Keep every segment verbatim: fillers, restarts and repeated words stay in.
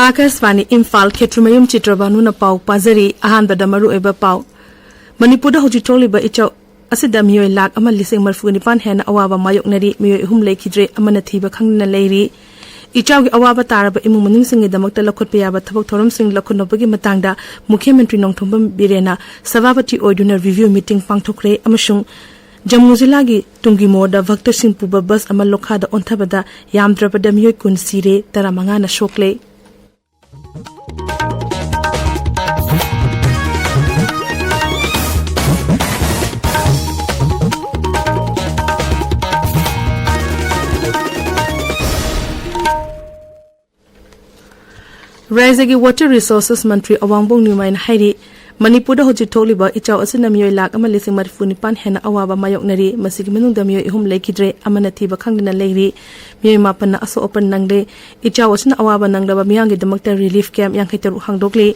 ꯑꯥꯀꯥꯁꯕꯥꯅꯤ ꯏꯝꯐꯥꯜ, ꯈꯦꯇ꯭ꯔꯤꯃꯌꯨꯝ ꯆꯤꯇ꯭ꯔꯕꯥꯅꯨꯅ ꯄꯥꯎ ꯄꯥꯖꯔꯤ꯫ ꯑꯍꯥꯟꯕꯗ ꯃꯔꯨꯑꯣꯏꯕ ꯄꯥꯎ꯫ ꯃꯅꯤꯄꯨꯔꯗ ꯍꯧꯖꯤꯛ ꯊꯣꯛꯂꯤꯕ ꯏꯆꯥꯎ ꯑꯁꯤꯗ ꯃꯤꯑꯣꯏ ꯂꯥꯈ ꯑꯃ ꯂꯤꯁꯤꯡ ꯃꯔꯤꯐꯨ ꯅꯤꯄꯥꯟ ꯍꯦꯟꯅ ꯑꯋꯥꯕ ꯃꯥꯌꯣꯛꯅꯔꯤ꯫ ꯃꯤꯑꯣꯏ ꯑꯍꯨꯝ ꯂꯩꯈꯤꯗ꯭ꯔꯦ, ꯑꯃꯅ ꯊꯤꯕ ꯈꯪꯗꯅ ꯂꯩꯔꯤ꯫ ꯏꯆꯥꯎꯒꯤ ꯑꯋꯥꯕ ꯇꯥꯔꯕ ꯏꯃꯨꯡ ꯃꯅꯨꯡꯁꯤꯡꯒꯤꯗꯃꯛꯇ ꯂꯧꯈꯠꯄ ꯌꯥꯕ ꯊꯕꯛ ꯊꯧꯔꯝꯁꯤꯡ ꯂꯧꯈꯠꯅꯕꯒꯤ ꯃꯇꯥꯡꯗ ꯃꯨꯈ꯭ꯌ ꯃꯟꯇ꯭ꯔꯤ ꯅꯣꯡꯊꯣꯝꯕꯝ ꯕꯤꯔꯦꯟꯅ ꯁꯚꯥꯄꯇꯤ ꯑꯣꯏꯗꯨꯅ ꯔꯤꯚꯤꯌꯨ ꯃꯤꯇꯤꯡ ꯄꯥꯡꯊꯣꯛꯈ꯭ꯔꯦ ꯑꯃꯁꯨꯡ ꯖꯝꯃꯨ ꯖꯤꯂꯥꯒꯤ ꯇꯨꯡꯒꯤ ꯃꯣꯔꯗ ꯚꯛꯇꯁꯤꯡ ꯄꯨꯕ ꯕꯁ ꯑꯃ ꯂꯣꯈꯥꯗ ꯑꯣꯟꯊꯕꯗ ꯌꯥꯝꯗ꯭ꯔꯕꯗ ꯃꯤꯑꯣꯏ ꯀꯨꯟ ꯁꯤꯔꯦ, ꯇꯔꯥꯃꯉꯥꯅ ꯁꯣꯛꯂꯦ꯫ ꯔꯥꯖ꯭ꯌꯒꯤ Water Resources ꯃꯟꯇ꯭ꯔꯤ ꯑꯋꯥꯡꯕꯣꯡ ꯅ꯭ꯌꯨꯃꯥꯏꯅ ꯍꯥꯏꯔꯤ, ꯃꯅꯤꯄꯨꯔꯗ ꯍꯧꯖꯤꯛ ꯊꯣꯛꯂꯤꯕ ꯏꯆꯥꯎ ꯑꯁꯤꯅ ꯃꯤꯑꯣꯏ ꯂꯥꯈ ꯑꯃ ꯂꯤꯁꯤꯡ ꯃꯔꯤꯐꯨ ꯅꯤꯄꯥꯟ ꯍꯦꯟꯅ ꯑꯋꯥꯕ ꯃꯥꯌꯣꯛꯅꯔꯤ꯫ ꯃꯁꯤꯒꯤ ꯃꯅꯨꯡꯗ ꯃꯤꯑꯣꯏ ꯑꯍꯨꯝ ꯂꯩꯈꯤꯗ꯭ꯔꯦ, ꯑꯃꯅ ꯊꯤꯕ ꯈꯪꯗꯅ ꯂꯩꯔꯤ꯫ ꯃꯤꯑꯣꯏ ꯃꯥꯄꯟꯅ ꯑꯁꯣꯛ ꯑꯄꯟ ꯅꯪꯂꯦ꯫ ꯏꯆꯥꯎ ꯑꯁꯤꯅ ꯑꯋꯥꯕ ꯅꯪꯂꯕ ꯃꯤꯌꯥꯝꯒꯤꯗꯃꯛꯇ ꯔꯤꯂꯤꯐ ꯀꯦꯝꯞ ꯌꯥꯡꯈꯩ ꯇꯔꯨꯛ ꯍꯥꯡꯗꯣꯛꯂꯤ꯫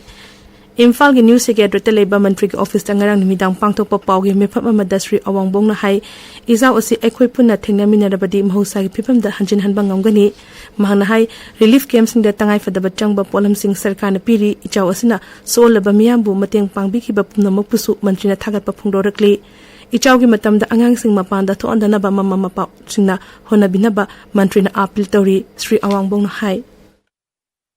ꯏꯝꯐꯥꯜꯒꯤ ꯅ꯭ꯌꯨ ꯁꯦꯀ꯭ꯔꯦꯇꯔꯤꯌꯦꯠꯇ ꯂꯩꯕ ꯃꯟꯇ꯭ꯔꯤꯒꯤ ꯑꯣꯐꯤꯁꯇ ꯉꯔꯥꯡ ꯅꯨꯃꯤꯗꯥꯡ ꯄꯥꯡꯊꯣꯛꯄ ꯄꯥꯎꯒꯤ ꯃꯤꯐꯝ ꯑꯃꯗ ꯁ꯭ꯔꯤ ꯑꯋꯥꯡꯕꯣꯡꯅ ꯍꯥꯏ, ꯏꯆꯥꯎ ꯑꯁꯤ ꯑꯩꯈꯣꯏ ꯄꯨꯟꯅ ꯊꯦꯡꯅꯃꯤꯟꯅꯔꯕꯗꯤ ꯃꯍꯧꯁꯥꯒꯤ ꯐꯤꯕꯝꯗ ꯍꯟꯖꯤꯟꯍꯟꯕ ꯉꯝꯒꯅꯤ꯫ ꯃꯍꯥꯛꯅ ꯍꯥꯏ, ꯔꯤꯂꯤꯐ ꯀꯦꯝꯞꯁꯤꯡꯗ ꯇꯉꯥꯏꯐꯗꯕ ꯆꯪꯕ ꯄꯣꯠꯂꯝꯁꯤꯡ ꯁꯔꯀꯥꯔꯅ ꯄꯤꯔꯤ꯫ ꯏꯆꯥꯎ ꯑꯁꯤꯅ ꯁꯣꯛꯍꯜꯂꯕ ꯃꯤꯌꯥꯝꯕꯨ ꯃꯇꯦꯡ ꯄꯥꯡꯕꯤꯈꯤꯕ ꯄꯨꯝꯅꯃꯛꯄꯨꯁꯨ ꯃꯟꯇ꯭ꯔꯤꯅ ꯊꯥꯒꯠꯄ ꯐꯣꯡꯗꯣꯔꯛꯂꯤ꯫ ꯏꯆꯥꯎꯒꯤ ꯃꯇꯝꯗ ꯑꯉꯥꯡꯁꯤꯡ ꯃꯄꯥꯟꯗ ꯊꯣꯛꯍꯟꯗꯅꯕ ꯃꯃꯥ ꯃꯄꯥꯁꯤꯡꯅ ꯍꯣꯠꯅꯕꯤꯅꯕ ꯃꯟꯇ꯭ꯔꯤꯅ ꯑꯥꯄꯤꯜ ꯇꯧꯔꯤ, ꯁ꯭ꯔꯤ ꯑꯋꯥꯡꯕꯣꯡꯅ ꯍꯥꯏ꯫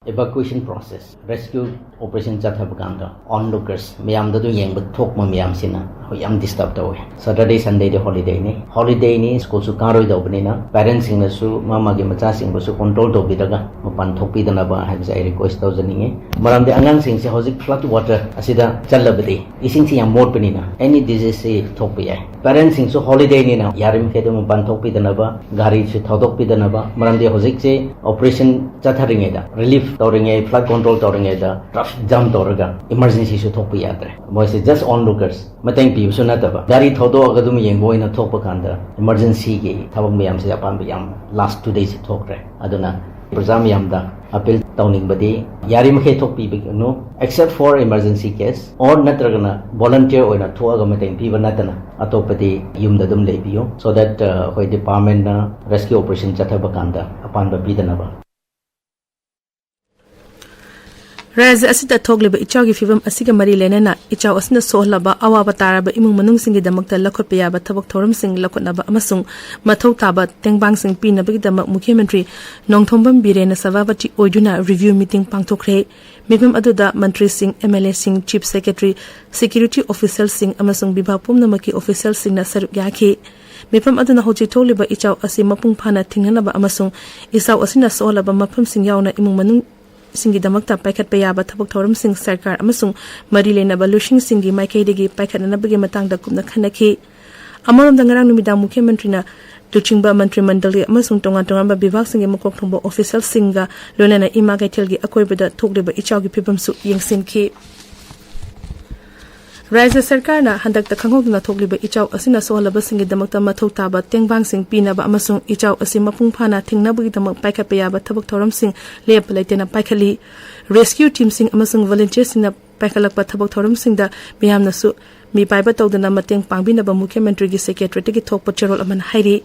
Evacuation process, rescue operation ꯆꯠꯊꯕ ꯀꯥꯟꯗ onlookers ꯃꯌꯥꯝꯗ ꯑꯗꯨꯝ ꯌꯦꯡꯕ ꯊꯣꯛꯄ ꯃꯌꯥꯝꯁꯤꯅ ꯑꯩꯈꯣꯏ ꯌꯥꯝ ꯗꯤꯁꯇꯔꯕ ꯇꯧꯋꯦ꯫ ꯁꯇꯔꯗꯦ ꯁꯟꯗꯦꯗꯤ ꯍꯣꯂꯤꯗꯦꯅꯤ, ꯍꯣꯂꯤꯗꯦꯅꯤ, ꯁ꯭ꯀꯨꯜꯁꯨ ꯀꯥꯔꯣꯏꯗꯧꯕꯅꯤꯅ ꯄꯦꯔꯦꯟꯁꯁꯤꯡꯅꯁꯨ ꯃꯥ ꯃꯥꯒꯤ ꯃꯆꯥꯁꯤꯡꯕꯨꯁꯨ ꯀꯟꯇ꯭ꯔꯣꯜ ꯇꯧꯕꯤꯔꯒ ꯃꯄꯥꯟ ꯊꯣꯛꯄꯤꯗꯅꯕ ꯍꯥꯏꯕꯁꯦ ꯑꯩ ꯔꯤꯀ꯭ꯋꯦꯁ ꯇꯧꯖꯅꯤꯡꯉꯤ꯫ ꯃꯔꯝꯗꯤ ꯑꯉꯥꯡꯁꯤꯡꯁꯦ ꯍꯧꯖꯤꯛ ꯐ꯭ꯂꯠ ꯋꯥꯇꯔ ꯑꯁꯤꯗ ꯆꯠꯂꯕꯗꯤ ꯏꯁꯤꯡꯁꯤ ꯌꯥꯝ ꯃꯣꯠꯄꯅꯤꯅ ꯑꯦꯅꯤ ꯗꯤꯖꯤꯖꯁꯤ ꯊꯣꯛꯄ ꯌꯥꯏ꯫ ꯄꯦꯔꯦꯟꯁꯁꯤꯡꯁꯨ ꯍꯣꯂꯤꯗꯦꯅꯤꯅ ꯌꯥꯔꯤꯃꯈꯩꯗꯤ ꯃꯄꯥꯟ ꯊꯣꯛꯄꯤꯗꯅꯕ, ꯒꯥꯔꯤꯁꯨ ꯊꯧꯗꯣꯛꯄꯤꯗꯅꯕ, ꯃꯔꯝꯗꯤ ꯍꯧꯖꯤꯛꯁꯦ ꯑꯣꯄꯔꯦꯁꯟ ꯆꯠꯊꯔꯤꯉꯩꯗ, ꯔꯤꯂꯤꯐ ꯇꯧꯔꯤꯉꯩ, ꯐ꯭ꯂꯠ ꯀꯟꯇ꯭ꯔꯣꯜ ꯇꯧꯔꯤꯉꯩꯗ ꯇ꯭ꯔꯥꯐꯤꯛ ꯖꯥꯝ ꯇꯧꯔꯒ ꯏꯃꯔꯖꯦꯟꯁꯤꯁꯨ ꯊꯣꯛꯄ ꯌꯥꯗ꯭ꯔꯦ꯫ ꯃꯣꯏꯁꯦ ꯖꯁ ꯑꯣꯟ ꯂꯨꯀꯔꯁ, ꯃꯇꯦꯡ ꯄꯤꯕꯁꯨ ꯅꯠꯇꯕ, ꯒꯥꯔꯤ ꯊꯧꯗꯣꯛꯑꯒ ꯑꯗꯨꯝ ꯌꯦꯡꯕ ꯑꯣꯏꯅ ꯊꯣꯛꯄ ꯀꯥꯟꯗ ꯏꯃꯔꯖꯦꯟꯁꯤꯒꯤ ꯊꯕꯛ ꯃꯌꯥꯝꯁꯦ ꯑꯄꯥꯟꯕ ꯌꯥꯝ ꯂꯥꯁ ꯇꯨ ꯗꯦꯁꯁꯦ ꯊꯣꯛꯈ꯭ꯔꯦ꯫ ꯑꯗꯨꯅ ꯄ꯭ꯔꯖꯥ ꯃꯌꯥꯝꯗ ꯑꯄꯤꯜ ꯇꯧꯅꯤꯡꯕꯗꯤ ꯌꯥꯔꯤꯃꯈꯩ ꯊꯣꯛꯄꯤꯕꯤꯒꯅꯨ, except for emergency case or ꯅꯠꯇ꯭ꯔꯒꯅ ꯚꯣꯂꯟꯇꯤꯌꯔ ꯑꯣꯏꯅ ꯊꯣꯛꯑꯒ ꯃꯇꯦꯡ ꯄꯤꯕ ꯅꯠꯇꯅ ꯑꯇꯣꯞꯄꯗꯤ ꯌꯨꯝꯗ ꯑꯗꯨꯝ ꯂꯩꯕꯤꯌꯨ, so that, ꯑ, ꯑꯩꯈꯣꯏ ꯗꯤꯄꯥꯔꯠꯃꯦꯟꯅ ꯔꯦꯁꯀ꯭ꯌꯨ ꯑꯣꯄꯔꯦꯁꯟ ꯆꯠꯊꯕ ꯀꯥꯟꯗ ꯑꯄꯥꯟꯕ ꯄꯤꯗꯅꯕ꯫ ꯔꯥꯖ꯭ꯌ ꯑꯁꯤꯗ ꯊꯣꯛꯂꯤꯕ ꯏꯆꯥꯎꯒꯤ ꯐꯤꯕꯝ ꯑꯁꯤꯒ ꯃꯔꯤ ꯂꯩꯅꯅ ꯏꯆꯥꯎ ꯑꯁꯤꯅ ꯁꯣꯛꯍꯜꯂꯕ ꯑꯋꯥꯕ ꯇꯥꯔꯕ ꯏꯃꯨꯡ ꯃꯅꯨꯡꯁꯤꯡꯒꯤꯗꯃꯛꯇ ꯂꯧꯈꯠꯄ ꯌꯥꯕ ꯊꯕꯛ ꯊꯧꯔꯝꯁꯤꯡ ꯂꯧꯈꯠꯅꯕ ꯑꯃꯁꯨꯡ ꯃꯊꯧ ꯇꯥꯕ ꯇꯦꯡꯕꯥꯡꯁꯤꯡ ꯄꯤꯅꯕꯒꯤꯗꯃꯛ ꯃꯨꯈ꯭ꯌ ꯃꯟꯇ꯭ꯔꯤ ꯅꯣꯡꯊꯣꯝꯕꯝ ꯕꯤꯔꯦꯟꯅ ꯁꯚꯥꯄꯇꯤ ꯑꯣꯏꯗꯨꯅ review meeting ꯄꯥꯡꯊꯣꯛꯈ꯭ꯔꯦ꯫ ꯃꯤꯐꯝ ꯑꯗꯨꯗ ꯃꯟꯇ꯭ꯔꯤꯁꯤꯡ, MLAꯁꯤꯡ, chief secretary, security officialꯁꯤꯡ ꯑꯃꯁꯨꯡ ꯕꯤꯚꯥꯒ ꯄꯨꯝꯅꯃꯛꯀꯤ officialꯁꯤꯡꯅ ꯁꯔꯨꯛ ꯌꯥꯈꯤ꯫ ꯃꯤꯐꯝ ꯑꯗꯨꯅ ꯍꯧꯖꯤꯛ ꯊꯣꯛꯂꯤꯕ ꯏꯆꯥꯎ ꯑꯁꯤ ꯃꯄꯨꯡ ꯐꯥꯅ ꯊꯤꯡꯅꯅꯕ ꯑꯃꯁꯨꯡ ꯏꯆꯥꯎ ꯑꯁꯤꯅ ꯁꯣꯛꯍꯜꯂꯕ ꯃꯐꯝꯁꯤꯡ ꯌꯥꯎꯅ ꯏꯃꯨꯡ ꯃꯅꯨꯡ ꯁꯤꯡꯒꯤꯗꯃꯛꯇ ꯄꯥꯏꯈꯠꯄ ꯌꯥꯕ ꯊꯕꯛ ꯊꯧꯔꯝꯁꯤꯡ ꯁꯔꯀꯥꯔ ꯑꯃꯁꯨꯡ ꯃꯔꯤ ꯂꯩꯅꯕ ꯂꯨꯆꯤꯡꯁꯤꯡꯒꯤ ꯃꯥꯏꯀꯩꯗꯒꯤ ꯄꯥꯏꯈꯠꯅꯅꯕꯒꯤ ꯃꯇꯥꯡꯗ ꯀꯨꯞꯅ ꯈꯟꯅꯈꯤ꯫ ꯑꯃꯔꯣꯝꯗ, ꯉꯔꯥꯡ ꯅꯨꯃꯤꯗꯥꯡ ꯃꯨꯈ꯭ꯌ ꯃꯟꯇ꯭ꯔꯤꯅ ꯂꯨꯆꯤꯡꯕ ꯃꯟꯇ꯭ꯔꯤ ꯃꯟꯗꯜꯒꯤ ꯑꯃꯁꯨꯡ ꯇꯣꯉꯥꯟ ꯇꯣꯉꯥꯟꯕ ꯕꯤꯚꯥꯒꯁꯤꯡꯒꯤ ꯃꯀꯣꯛ ꯊꯣꯡꯕ officialꯁꯤꯡꯒ ꯂꯣꯏꯅꯅ ꯏꯃꯥ ꯀꯩꯊꯦꯜꯒꯤ ꯑꯀꯣꯏꯕꯗ ꯊꯣꯛꯂꯤꯕ ꯏꯆꯥꯎꯒꯤ ꯐꯤꯕꯝꯁꯨ ꯌꯦꯡꯁꯤꯟꯈꯤ꯫ ꯔꯥꯖ꯭ꯌ ꯁꯔꯀꯥꯔꯅ ꯍꯟꯗꯛꯇ ꯈꯪꯍꯧꯗꯅ ꯊꯣꯛꯂꯤꯕ ꯏꯆꯥꯎ ꯑꯁꯤꯅ ꯁꯣꯛꯍꯜꯂꯕꯁꯤꯡꯒꯤꯗꯃꯛꯇ ꯃꯊꯧ ꯇꯥꯕ ꯇꯦꯡꯕꯥꯡꯁꯤꯡ ꯄꯤꯅꯕ ꯑꯃꯁꯨꯡ ꯏꯆꯥꯎ ꯑꯁꯤ ꯃꯄꯨꯡ ꯐꯥꯅ ꯊꯤꯡꯅꯕꯒꯤꯗꯃꯛ ꯄꯥꯏꯈꯠꯄ ꯌꯥꯕ ꯊꯕꯛ ꯊꯧꯔꯝꯁꯤꯡ ꯂꯦꯞꯄ ꯂꯩꯇꯅ ꯄꯥꯏꯈꯠꯂꯤ꯫ Rescue teamꯁꯤꯡ ꯑꯃꯁꯨꯡ volunteerꯁꯤꯡꯅ ꯄꯥꯏꯈꯠꯂꯛꯄ ꯊꯕꯛ ꯊꯧꯔꯝꯁꯤꯡꯗ ꯃꯤꯌꯥꯝꯅꯁꯨ ꯃꯤꯄꯥꯏꯕ ꯇꯧꯗꯅ ꯃꯇꯦꯡ ꯄꯥꯡꯕꯤꯅꯕ ꯃꯨꯈ꯭ꯌ ꯃꯟꯇ꯭ꯔꯤꯒꯤ secretariatꯇꯒꯤ ꯊꯣꯛꯄ ꯆꯦꯔꯣꯜ ꯑꯃꯅ ꯍꯥꯏꯔꯤ꯫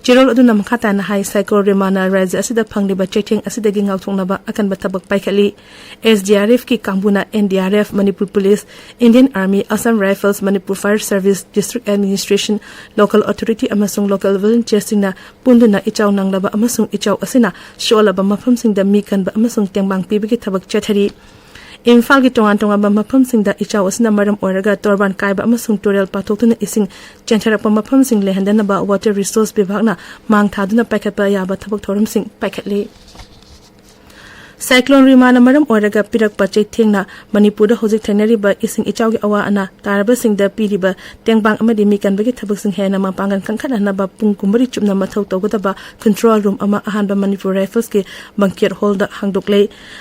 ꯆꯦꯔꯣꯜ ꯑꯗꯨꯅ ꯃꯈꯥ ꯇꯥꯅ ꯍꯥꯏ, ꯁꯥꯏꯀ꯭ꯂꯣꯟ ꯔꯤꯃꯥꯅ ꯔꯥꯖ꯭ꯌ ꯑꯁꯤꯗ ꯐꯪꯂꯤꯕ ꯆꯩꯊꯦꯡ ꯑꯁꯤꯗꯒꯤ ꯉꯥꯛꯊꯣꯛꯅꯕ ꯑꯀꯟꯕ ꯊꯕꯛ ꯄꯥꯏꯈꯠꯂꯤ꯫ SDRFꯀꯤ ꯀꯥꯡꯕꯨꯅ NDRF, Manipur police, Indian Army, Assam Rifles, Manipur Fire Service, District Administration, Local Authority ꯑꯃꯁꯨꯡ local volunteerꯁꯤꯡꯅ ꯄꯨꯟꯗꯨꯅ ꯏꯆꯥꯎ ꯅꯪꯂꯕ ꯑꯃꯁꯨꯡ ꯏꯆꯥꯎ ꯑꯁꯤꯅ ꯁꯣꯛꯍꯜꯂꯕ ꯃꯐꯝꯁꯤꯡꯗ ꯃꯤ ꯀꯟꯕ ꯑꯃꯁꯨꯡ ꯇꯦꯡꯕꯥꯡ ꯄꯤꯕꯒꯤ ꯊꯕꯛ ꯆꯠꯊꯔꯤ꯫ ꯏꯝꯐꯥꯜꯒꯤ ꯇꯣꯉꯥꯟ ꯇꯣꯉꯥꯟꯕ ꯃꯐꯝꯁꯤꯡꯗ ꯏꯆꯥꯎ ꯑꯁꯤꯅ ꯃꯔꯝ ꯑꯣꯏꯔꯒ ꯇꯣꯔꯕꯥꯟ ꯀꯥꯏꯕ ꯑꯃꯁꯨꯡ ꯇꯨꯔꯦꯜ ꯄꯥꯊꯣꯛꯇꯨꯅ ꯏꯁꯤꯡ ꯆꯦꯟꯊꯔꯛꯄ ꯃꯐꯝꯁꯤꯡ ꯂꯩꯍꯟꯗꯅꯕ Water Resource ꯕꯤꯚꯥꯒꯅ ꯃꯥꯡ ꯊꯥꯗꯨꯅ ꯄꯥꯏꯈꯠꯄ ꯌꯥꯕ ꯊꯕꯛ ꯊꯧꯔꯝꯁꯤꯡ ꯄꯥꯏꯈꯠꯂꯤ꯫ ꯁꯥꯏꯀ꯭ꯂꯣꯟ ꯔꯤꯃꯥꯅ ꯃꯔꯝ ꯑꯣꯏꯔꯒ ꯄꯤꯔꯛꯄ ꯆꯩꯊꯦꯡꯅ ꯃꯅꯤꯄꯨꯔꯗ ꯍꯧꯖꯤꯛ ꯊꯦꯡꯅꯔꯤꯕ ꯏꯁꯤꯡ ꯏꯆꯥꯎꯒꯤ ꯑꯋꯥ ꯑꯅꯥ ꯇꯥꯔꯕꯁꯤꯡꯗ ꯄꯤꯔꯤꯕ ꯇꯦꯡꯕꯥꯡ ꯑꯃꯗꯤ ꯃꯤ ꯀꯟꯕꯒꯤ ꯊꯕꯛꯁꯤꯡ ꯍꯦꯟꯅ ꯃꯄꯥꯡꯒꯜ ꯀꯟꯈꯠꯍꯟꯅꯕ ꯄꯨꯡ ꯀꯨꯟꯃꯔꯤ ꯆꯨꯞꯅ ꯃꯊꯧ ꯇꯧꯒꯗꯕ control room ꯑꯃ ꯑꯍꯥꯟꯕ ꯃꯅꯤꯄꯨꯔ Riflesꯀꯤ banquet hallꯗ ꯍꯥꯡꯗꯣꯛꯂꯦ꯫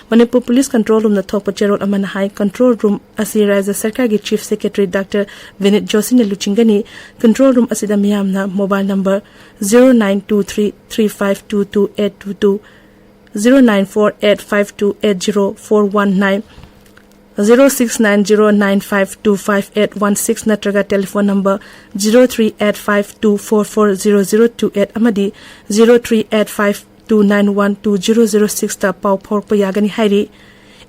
ꯃꯅꯤꯄꯨꯔ ꯄꯨꯂꯤꯁ control roomꯅ ꯊꯣꯛꯄ ꯆꯦꯔꯣꯜ ꯑꯃꯅ ꯍꯥꯏ, control room ꯑꯁꯤ ꯔꯥꯖ꯭ꯌ ꯁꯔꯀꯥꯔꯒꯤ chief secretary Doctor ꯕꯤꯅꯤꯠ ꯖꯣꯁꯤꯅ ꯂꯨꯆꯤꯡꯒꯅꯤ꯫ Control room ꯑꯁꯤꯗ ꯃꯤꯌꯥꯝꯅ mobile number zero nine two three three five two two eight two two, zero nine four eight five two eight zero four one nine, zero six nine zero nine five two five eight one six ꯅꯠꯇ꯭ꯔꯒ telephone number zero three eight five two four four zero zero two eight ꯑꯃꯗꯤ zero three eight five two nine one two zero zero sixꯇ ꯄꯥꯎ ꯐꯥꯎꯔꯛꯄ ꯌꯥꯒꯅꯤ ꯍꯥꯏꯔꯤ꯫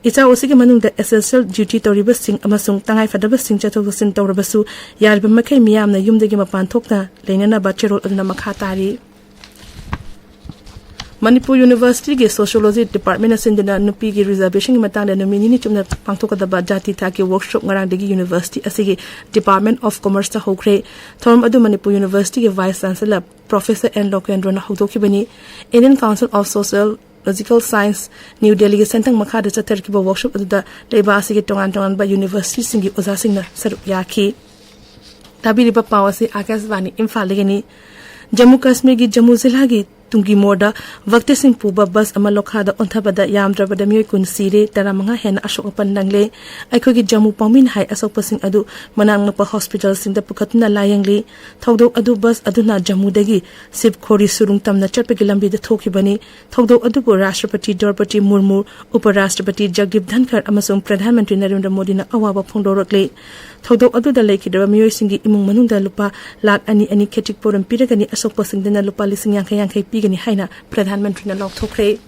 ꯏꯆꯥꯎ ꯑꯁꯤꯒꯤ ꯃꯅꯨꯡꯗ essential duty ꯇꯧꯔꯤꯕꯁꯤꯡ ꯑꯃꯁꯨꯡ ꯇꯉꯥꯏꯐꯗꯕꯁꯤꯡ ꯆꯠꯊꯣꯛ ꯆꯠꯁꯤꯟ ꯇꯧꯔꯕꯁꯨ, ꯌꯥꯔꯤꯕ ꯃꯈꯩ ꯃꯤꯌꯥꯝꯅ ꯌꯨꯝꯗꯒꯤ ꯃꯄꯥꯟ ꯊꯣꯛꯅ ꯂꯩꯅꯅꯕ ꯆꯦꯔꯣꯜ ꯑꯗꯨꯅ ꯃꯈꯥ ꯇꯥꯔꯤ꯫ ꯃꯅꯤꯄꯨꯔ ꯌꯨꯅꯤꯚꯔꯁꯤꯇꯤꯒꯤ ꯁꯣꯁꯤꯌꯣꯂꯣꯖꯤ ꯗꯤꯄꯥꯔꯠꯃꯦꯟꯅ ꯁꯤꯟꯗꯨꯅ ꯅꯨꯄꯤꯒꯤ ꯔꯤꯖꯔꯕꯦꯁꯟꯒꯤ ꯃꯇꯥꯡꯗ ꯅꯨꯃꯤꯠ ꯅꯤꯅꯤ ꯆꯨꯞꯅ ꯄꯥꯡꯊꯣꯛꯀꯗꯕ ꯖꯥꯇꯤ ꯊꯥꯛꯀꯤ ꯋꯥꯔꯛꯁꯣꯞ ꯉꯔꯥꯡꯗꯒꯤ ꯌꯨꯅꯤꯚꯔꯁꯤꯇꯤ ꯑꯁꯤꯒꯤ Department of Commerceꯇ ꯍꯧꯈ꯭ꯔꯦ꯫ ꯊꯧꯔꯝ ꯑꯗꯨ ꯃꯅꯤꯄꯨꯔ ꯌꯨꯅꯤꯚꯔꯁꯤꯇꯤꯒꯤ ꯚꯥꯏꯁ ꯆꯥꯟꯁꯦꯂꯔ ꯄ꯭ꯔꯣꯐꯦꯁꯔ ꯑꯦꯟ ꯂꯣꯀꯦꯟꯗ꯭ꯔꯣꯅ ꯍꯧꯗꯣꯛꯈꯤꯕꯅꯤ꯫ Indian Council of Sociological Science, New ꯗꯦꯜꯂꯤꯒꯤ ꯁꯦꯟꯊꯪ ꯃꯈꯥꯗ ꯆꯠꯊꯔꯛꯈꯤꯕ ꯋꯥꯔꯛꯁꯣꯞ ꯑꯗꯨꯗ ꯂꯩꯕꯥꯛ ꯑꯁꯤꯒꯤ ꯇꯣꯉꯥꯟ ꯇꯣꯉꯥꯟꯕ ꯌꯨꯅꯤꯚꯔꯁꯤꯇꯤꯁꯤꯡꯒꯤ ꯑꯣꯖꯥꯁꯤꯡꯅ ꯁꯔꯨꯛ ꯌꯥꯈꯤ꯫ ꯇꯥꯕꯤꯔꯤꯕ ꯄꯥꯎ ꯑꯁꯤ ꯑꯥꯀꯥꯁꯕꯥꯅꯤ ꯏꯝꯐꯥꯜꯗꯒꯤꯅꯤ꯫ ꯖꯝꯃꯨ ꯀꯥꯁꯃꯤꯔꯒꯤ ꯖꯝꯃꯨ ꯖꯤꯂꯥꯒꯤ ꯇꯨꯡꯒꯤ ꯃꯣꯔꯗ ꯚꯛꯇꯁꯤꯡ ꯄꯨꯕ ꯕꯁ ꯑꯃ ꯂꯣꯈꯥꯗ ꯑꯣꯟꯊꯕꯗ ꯌꯥꯝꯗ꯭ꯔꯕꯗ ꯃꯤꯑꯣꯏ ꯀꯨꯟ ꯁꯤꯔꯦ, ꯇꯔꯥꯃꯉꯥ ꯍꯦꯟꯅ ꯑꯁꯣꯛ ꯑꯄꯟ ꯅꯪꯂꯦ꯫ ꯑꯩꯈꯣꯏꯒꯤ ꯖꯝꯃꯨ ꯄꯥꯎꯃꯤꯅ ꯍꯥꯏ, ꯑꯁꯣꯛꯄꯁꯤꯡ ꯑꯗꯨ ꯃꯅꯥꯛ ꯅꯛꯄ ꯍꯣꯁꯄꯤꯇꯥꯜꯁꯤꯡꯗ ꯄꯨꯈꯠꯇꯨꯅ ꯂꯥꯌꯦꯡꯂꯤ꯫ ꯊꯧꯗꯣꯛ ꯑꯗꯨ ꯕꯁ ꯑꯗꯨꯅ ꯖꯝꯃꯨꯗꯒꯤ ꯁꯤꯕꯈꯣꯔꯤ ꯁꯨꯔꯨꯡ ꯇꯝꯅ ꯆꯠꯄꯒꯤ ꯂꯝꯕꯤꯗ ꯊꯣꯛꯈꯤꯕꯅꯤ꯫ ꯊꯧꯗꯣꯛ ꯑꯗꯨꯕꯨ ꯔꯥꯁꯇ꯭ꯔꯄꯇꯤ ꯗ꯭ꯔꯧꯄꯗꯤ ꯃꯨꯔꯃꯨ, ꯎꯄꯔꯥꯁꯇ꯭ꯔꯄꯇꯤ ꯖꯒꯗꯤꯞ ꯙꯟꯈꯔ ꯑꯃꯁꯨꯡ ꯄ꯭ꯔꯙꯥꯟ ꯃꯟꯇ꯭ꯔꯤ ꯅꯔꯦꯟꯗ꯭ꯔ ꯃꯣꯗꯤꯅ ꯑꯋꯥꯕ ꯐꯣꯡꯗꯣꯔꯛꯂꯤ꯫ ꯊꯧꯗꯣꯛ ꯑꯗꯨꯗ ꯂꯩꯈꯤꯗꯕ ꯃꯤꯑꯣꯏꯁꯤꯡꯒꯤ ꯏꯃꯨꯡ ꯃꯅꯨꯡꯗ ꯂꯨꯄꯥ ꯂꯥꯈ ꯑꯅꯤ ꯑꯅꯤ ꯈꯦꯇ꯭ꯔꯤꯛ ꯄꯣꯔꯝ ꯄꯤꯔꯒꯅꯤ, ꯑꯁꯣꯛꯄꯁꯤꯡꯗꯅ ꯂꯨꯄꯥ ꯂꯤꯁꯤꯡ ꯌꯥꯡꯈꯩ ꯌꯥꯡꯈꯩ ꯄꯤꯒꯅꯤ ꯍꯥꯏꯅ ꯄ꯭ꯔꯙꯥꯟ ꯃꯟꯇ꯭ꯔꯤꯅ ꯂꯥꯎꯊꯣꯛꯈ꯭ꯔꯦ꯫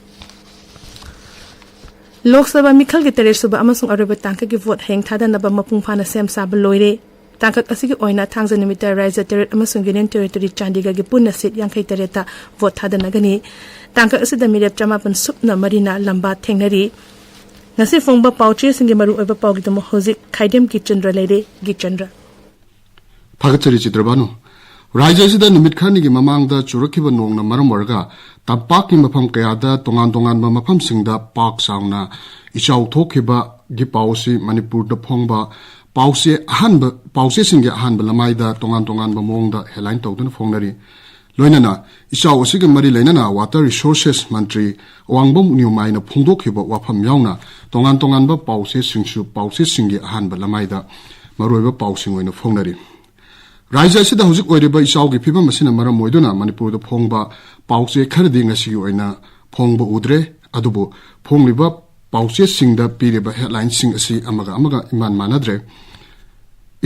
ꯂꯣꯛ ꯁꯚꯥ ꯃꯤꯈꯜꯒꯤ ꯇꯔꯦꯠ ꯁꯨꯕ ꯑꯃꯁꯨꯡ ꯑꯔꯣꯏꯕ ꯇꯥꯡꯀꯛꯀꯤ ꯚꯣꯠ ꯍꯌꯦꯡ ꯊꯥꯗꯅꯕ ꯃꯄꯨꯡ ꯐꯥꯅ ꯁꯦꯝ ꯁꯥꯕ ꯂꯣꯏꯔꯦ꯫ ꯇꯥꯡꯀꯛ ꯑꯁꯤꯒꯤ ꯑꯣꯏꯅ ꯊꯥꯡꯖ ꯅꯨꯃꯤꯠꯇ ꯔꯥꯏꯖ꯭ꯌ ꯇꯔꯦꯠ ꯑꯃꯁꯨꯡ ꯌꯨꯅꯤꯌꯟ ꯇꯦꯔꯤꯇꯣꯔꯤ ꯆꯥꯟꯗꯤꯒꯔꯒꯤ ꯄꯨꯟꯅ ꯁꯤꯠ ꯌꯥꯡꯈꯩ ꯇꯔꯦꯠꯇ ꯚꯣꯠ ꯊꯥꯗꯅꯒꯅꯤ꯫ ꯇꯥꯡꯀꯛ ꯑꯁꯤꯗ ꯃꯤꯔꯦꯞ ꯆꯃꯥꯄꯟ ꯁꯨꯞꯅ ꯃꯔꯤꯅ ꯂꯝꯕꯥ ꯊꯦꯡꯅꯔꯤ꯫ ꯉꯁꯤ ꯐꯣꯡꯕ ꯄꯥꯎꯆꯦꯁꯤꯡꯒꯤ ꯃꯔꯨꯑꯣꯏꯕ ꯄꯥꯎꯒꯤꯗꯃꯛ ꯍꯧꯖꯤꯛ ꯈꯥꯏꯗꯦꯝ ꯒꯤꯆꯟꯗ꯭ꯔ ꯂꯩꯔꯦ꯫ ꯒꯤꯆꯟꯗ꯭ꯔ꯫ ꯊꯥꯒꯠꯆꯔꯤ ꯆꯤꯇ꯭ꯔꯕꯥꯅꯨ꯫ ꯔꯥꯏꯖ꯭ꯌ ꯑꯁꯤꯗ ꯅꯨꯃꯤꯠ ꯈꯔꯅꯤꯒꯤ ꯃꯃꯥꯡꯗ ꯆꯨꯔꯛꯈꯤꯕ ꯅꯣꯡꯅ ꯃꯔꯝ ꯑꯣꯏꯔꯒ ꯇꯝꯄꯥꯛꯀꯤ ꯃꯐꯝ ꯀꯌꯥꯗ ꯇꯣꯉꯥꯟ ꯇꯣꯉꯥꯟꯕ ꯃꯐꯝꯁꯤꯡꯗ ꯄꯥꯛ ꯆꯥꯎꯅ ꯏꯆꯥꯎ ꯊꯣꯛꯈꯤꯕꯒꯤ ꯄꯥꯎ ꯑꯁꯤ ꯃꯅꯤꯄꯨꯔꯗ ꯐꯣꯡꯕ ꯄꯥꯎꯆꯦ ꯑꯍꯥꯟꯕ, ꯄꯥꯎꯆꯦꯁꯤꯡꯒꯤ ꯑꯍꯥꯟꯕ ꯂꯃꯥꯏꯗ ꯇꯣꯉꯥꯟ ꯇꯣꯉꯥꯟꯕ ꯃꯑꯣꯡꯗ headline ꯇꯧꯗꯨꯅ ꯐꯣꯡꯅꯔꯤ꯫ ꯂꯣꯏꯅꯅ ꯏꯆꯥꯎ ꯑꯁꯤꯒ ꯃꯔꯤ ꯂꯩꯅꯅ Water Resources ꯃꯟꯇ꯭ꯔꯤ ꯑꯋꯥꯡꯕꯝ ꯅ꯭ꯌꯨꯃꯥꯏꯅ ꯐꯣꯡꯗꯣꯛꯈꯤꯕ ꯋꯥꯐꯝ ꯌꯥꯎꯅ ꯇꯣꯉꯥꯟ ꯇꯣꯉꯥꯟꯕ ꯄꯥꯎꯆꯦꯁꯤꯡꯁꯨ ꯄꯥꯎꯆꯦꯁꯤꯡꯒꯤ ꯑꯍꯥꯟꯕ ꯂꯃꯥꯏꯗ ꯃꯔꯨꯑꯣꯏꯕ ꯄꯥꯎꯁꯤꯡ ꯑꯣꯏꯅ ꯐꯣꯡꯅꯔꯤ꯫ ꯔꯥꯏꯖ꯭ꯌ ꯑꯁꯤꯗ ꯍꯧꯖꯤꯛ ꯑꯣꯏꯔꯤꯕ ꯏꯆꯥꯎꯒꯤ ꯐꯤꯕꯝ ꯑꯁꯤꯅ ꯃꯔꯝ ꯑꯣꯏꯗꯨꯅ ꯃꯅꯤꯄꯨꯔꯗ ꯐꯣꯡꯕ ꯄꯥꯎꯆꯦ ꯈꯔꯗꯤ ꯉꯁꯤꯒꯤ ꯑꯣꯏꯅ ꯐꯣꯡꯕ ꯎꯗ꯭ꯔꯦ꯫ ꯑꯗꯨꯕꯨ ꯐꯣꯡꯂꯤꯕ ꯄꯥꯎꯆꯦꯁꯤꯡꯗ ꯄꯤꯔꯤꯕ headlineꯁꯤꯡ ꯑꯁꯤ ꯑꯃꯒ ꯑꯃꯒ ꯏꯃꯥꯟ ꯃꯥꯟꯅꯗ꯭ꯔꯦ꯫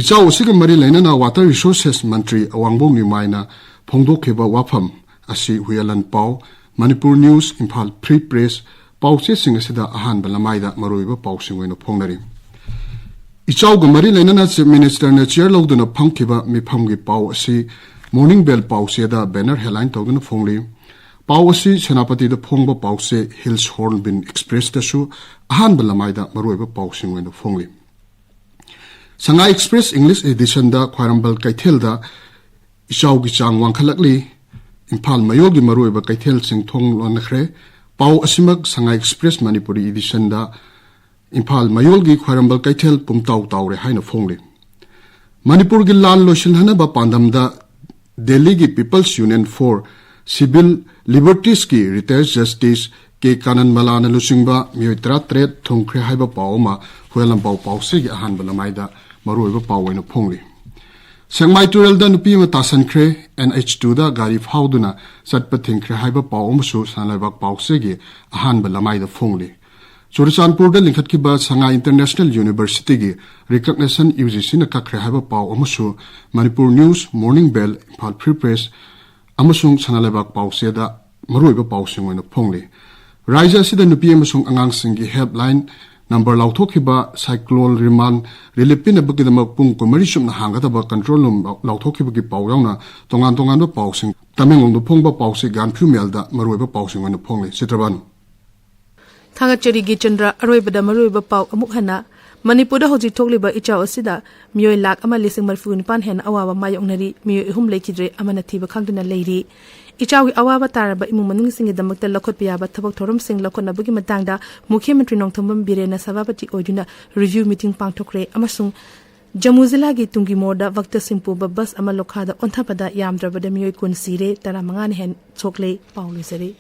ꯏꯆꯥꯎ ꯑꯁꯤꯒ ꯃꯔꯤ ꯂꯩꯅꯅ Water Resources ꯃꯟꯇ꯭ꯔꯤ ꯑꯋꯥꯡꯕꯝ ꯅ꯭ꯌꯨꯃꯥꯏꯅ ꯐꯣꯡꯗꯣꯛꯈꯤꯕ ꯋꯥꯐꯝ ꯑꯁꯤ ꯍꯨꯏꯌꯥꯂꯟ ꯄꯥꯎ, Manipur news, Imphal free press, ꯄꯥꯎꯆꯦꯁꯤꯡ ꯑꯁꯤꯗ ꯑꯍꯥꯟꯕ ꯂꯃꯥꯏꯗ ꯃꯔꯨꯑꯣꯏꯕ ꯄꯥꯎꯁꯤꯡ ꯑꯣꯏꯅ ꯐꯣꯡꯅꯔꯤ꯫ ꯏꯆꯥꯎꯒ ꯃꯔꯤ ꯂꯩꯅꯅ Chief Minister ꯅ chair ꯂꯧꯗꯨꯅ ꯐꯝꯈꯤꯕ ꯃꯤꯐꯝꯒꯤ ꯄꯥꯎ ꯑꯁꯤ Morning Bell ꯄꯥꯎꯆꯦꯗ banner headline ꯇꯧꯗꯨꯅ ꯐꯣꯡꯂꯤ꯫ ꯄꯥꯎ ꯑꯁꯤ ꯁꯦꯅꯥꯄꯇꯤꯗ ꯐꯣꯡꯕ ꯄꯥꯎꯆꯦ Hills Hornbill Express ꯇꯁꯨ ꯑꯍꯥꯟꯕ ꯂꯃꯥꯏꯗ ꯃꯔꯨꯑꯣꯏꯕ ꯄꯥꯎꯁꯤꯡ ꯑꯣꯏꯅ ꯐꯣꯡꯂꯤ꯫ ꯁꯉꯥꯏ Express English edition ꯗ ꯈ꯭ꯋꯥꯏꯔꯝꯕꯟ ꯀꯩꯊꯦꯜꯗ ꯏꯆꯥꯎꯒꯤ ꯆꯥꯡ ꯋꯥꯡꯈꯠꯂꯛꯂꯤ꯫ ꯏꯝꯐꯥꯜ ꯃꯌꯣꯜꯒꯤ ꯃꯔꯨꯑꯣꯏꯕ ꯀꯩꯊꯦꯜꯁꯤꯡ ꯊꯣꯡ ꯂꯣꯟꯈ꯭ꯔꯦ꯫ ꯄꯥꯎ ꯑꯁꯤꯃꯛ ꯁꯉꯥꯏ Express ꯃꯅꯤꯄꯨꯔꯤ edition ꯗ ꯏꯝꯐꯥꯜ ꯃꯌꯣꯜꯒꯤ ꯈ꯭ꯋꯥꯏꯔꯝꯕꯟ ꯀꯩꯊꯦꯜ ꯄꯨꯝꯇꯥꯎ ꯇꯥꯎꯔꯦ ꯍꯥꯏꯅ ꯐꯣꯡꯂꯤ꯫ ꯃꯅꯤꯄꯨꯔꯒꯤ ꯂꯥꯟ ꯂꯣꯏꯁꯤꯟꯍꯟꯅꯕ ꯄꯥꯟꯗꯝꯗ ꯗꯦꯜꯂꯤꯒꯤ People's Union for Civil Liberties ꯀꯤ retired justice ꯀꯦ ꯀꯥꯅꯟ ꯃꯂꯥꯅ ꯂꯨꯆꯤꯡꯕ ꯃꯤꯑꯣꯏ ꯇꯔꯥꯇꯔꯦꯠ ꯊꯨꯡꯈ꯭ꯔꯦ ꯍꯥꯏꯕ ꯄꯥꯎ ꯑꯃ ꯍꯨꯏꯌꯥꯂꯝꯄꯥꯎ ꯄꯥꯎꯆꯦꯒꯤ ꯑꯍꯥꯟꯕ ꯂꯃꯥꯏꯗ ꯃꯔꯨꯑꯣꯏꯕ ꯄꯥꯎ ꯑꯣꯏꯅ ꯐꯣꯡꯂꯤ꯫ ꯁꯦꯛꯃꯥꯏ ꯇꯨꯔꯦꯜꯗ ꯅꯨꯄꯤ ꯑꯃ ꯇꯥꯁꯟꯈ꯭ꯔꯦ꯫ N H two ꯗ ꯒꯥꯔꯤ ꯐꯥꯎꯗꯨꯅ ꯆꯠꯄ ꯊꯤꯡꯈ꯭ꯔꯦ ꯍꯥꯏꯕ ꯄꯥꯎ ꯑꯃꯁꯨ ꯁꯅꯥꯂꯩꯕꯥꯛ ꯄꯥꯎꯆꯦꯒꯤ ꯑꯍꯥꯟꯕ ꯂꯃꯥꯏꯗ ꯐꯣꯡꯂꯤ꯫ ꯆꯨꯔꯆꯥꯟꯄꯨꯔꯗ ꯂꯤꯡꯈꯠꯈꯤꯕ ꯁꯉꯥꯏ International University ꯒꯤ recognition U G C ꯅ ꯀꯛꯈ꯭ꯔꯦ ꯍꯥꯏꯕ ꯄꯥꯎ ꯑꯃꯁꯨ Manipur News, Morning Bell, Imphal Free Press ꯑꯃꯁꯨꯡ ꯁꯅꯥꯂꯩꯕꯥꯛ ꯄꯥꯎꯆꯦꯗ ꯃꯔꯨꯑꯣꯏꯕ ꯄꯥꯎꯁꯤꯡ ꯑꯣꯏꯅ ꯐꯣꯡꯂꯤ꯫ ꯔꯥꯖ꯭ꯌ ꯑꯁꯤꯗ ꯅꯨꯄꯤ ꯑꯃꯁꯨꯡ ꯑꯉꯥꯡꯁꯤꯡꯒꯤ helpline number ꯂꯥꯎꯊꯣꯛꯈꯤꯕ, cyclone Remal relief ꯄꯤꯅꯕꯒꯤꯗꯃꯛ ꯄꯨꯡ ꯀꯨꯟꯃꯔꯤ ꯆꯨꯞꯅ ꯍꯥꯡꯒꯗꯕ control room ꯂꯥꯎꯊꯣꯛꯈꯤꯕꯒꯤ ꯄꯥꯎ ꯌꯥꯎꯅ ꯇꯣꯉꯥꯟ ꯇꯣꯉꯥꯟꯕ ꯄꯥꯎꯁꯤꯡ ꯇꯃꯦꯡꯂꯣꯡꯗ ꯐꯣꯡꯕ ꯄꯥꯎꯆꯦ ꯒꯥꯟꯐ꯭ꯌꯨ ꯃꯦꯜꯗ ꯃꯔꯨꯑꯣꯏꯕ ꯄꯥꯎꯁꯤꯡ ꯑꯣꯏꯅ ꯐꯣꯡꯂꯤ꯫ ꯆꯤꯇ꯭ꯔꯕꯥꯅꯨ꯫ ꯊꯥꯒꯠꯆꯔꯤ ꯒꯤꯆꯟꯗ꯭ꯔ꯫ ꯑꯔꯣꯏꯕꯗ ꯃꯔꯨꯑꯣꯏꯕ ꯄꯥꯎ ꯑꯃꯨꯛ ꯍꯟꯅ꯫ ꯃꯅꯤꯄꯨꯔꯗ ꯍꯧꯖꯤꯛ ꯊꯣꯛꯂꯤꯕ ꯏꯆꯥꯎ ꯑꯁꯤꯗ ꯃꯤꯑꯣꯏ ꯂꯥꯈ ꯑꯃ ꯂꯤꯁꯤꯡ ꯃꯔꯤꯐꯨ ꯅꯤꯄꯥꯟ ꯍꯦꯟꯅ ꯑꯋꯥꯕ ꯃꯥꯌꯣꯛꯅꯔꯤ꯫ ꯃꯤꯑꯣꯏ ꯑꯍꯨꯝ ꯂꯩꯈꯤꯗ꯭ꯔꯦ, ꯑꯃꯅ ꯊꯤꯕ ꯈꯪꯗꯅ ꯂꯩꯔꯤ꯫ ꯏꯆꯥꯎꯒꯤ ꯑꯋꯥꯕ ꯇꯥꯔꯕ ꯏꯃꯨꯡ ꯃꯅꯨꯡꯁꯤꯡꯒꯤꯗꯃꯛꯇ ꯂꯧꯈꯠꯄ ꯌꯥꯕ ꯊꯕꯛ ꯊꯧꯔꯝꯁꯤꯡ ꯂꯧꯈꯠꯅꯕꯒꯤ ꯃꯇꯥꯡꯗ ꯃꯨꯈ꯭ꯌ ꯃꯟꯇ꯭ꯔꯤ ꯅꯣꯡꯊꯣꯝꯕꯝ ꯕꯤꯔꯦꯟꯅ ꯁꯚꯥꯄꯇꯤ ꯑꯣꯏꯗꯨꯅ review meeting ꯄꯥꯡꯊꯣꯛꯈ꯭ꯔꯦ ꯑꯃꯁꯨꯡ ꯖꯝꯃꯨ ꯖꯤꯂꯥꯒꯤ ꯇꯨꯡꯒꯤ ꯃꯣꯔꯗ ꯚꯛꯇꯁꯤꯡ ꯄꯨꯕ ꯕꯁ ꯑꯃ ꯂꯣꯈꯥꯗ ꯑꯣꯟꯊꯕꯗ ꯌꯥꯝꯗ꯭ꯔꯕꯗ ꯃꯤꯑꯣꯏ ꯀꯨꯟ ꯁꯤꯔꯦ, ꯇꯔꯥꯃꯉꯥꯅ ꯍꯦꯟ ꯁꯣꯛꯂꯦ꯫ ꯄꯥꯎ ꯂꯣꯏꯖꯔꯦ꯫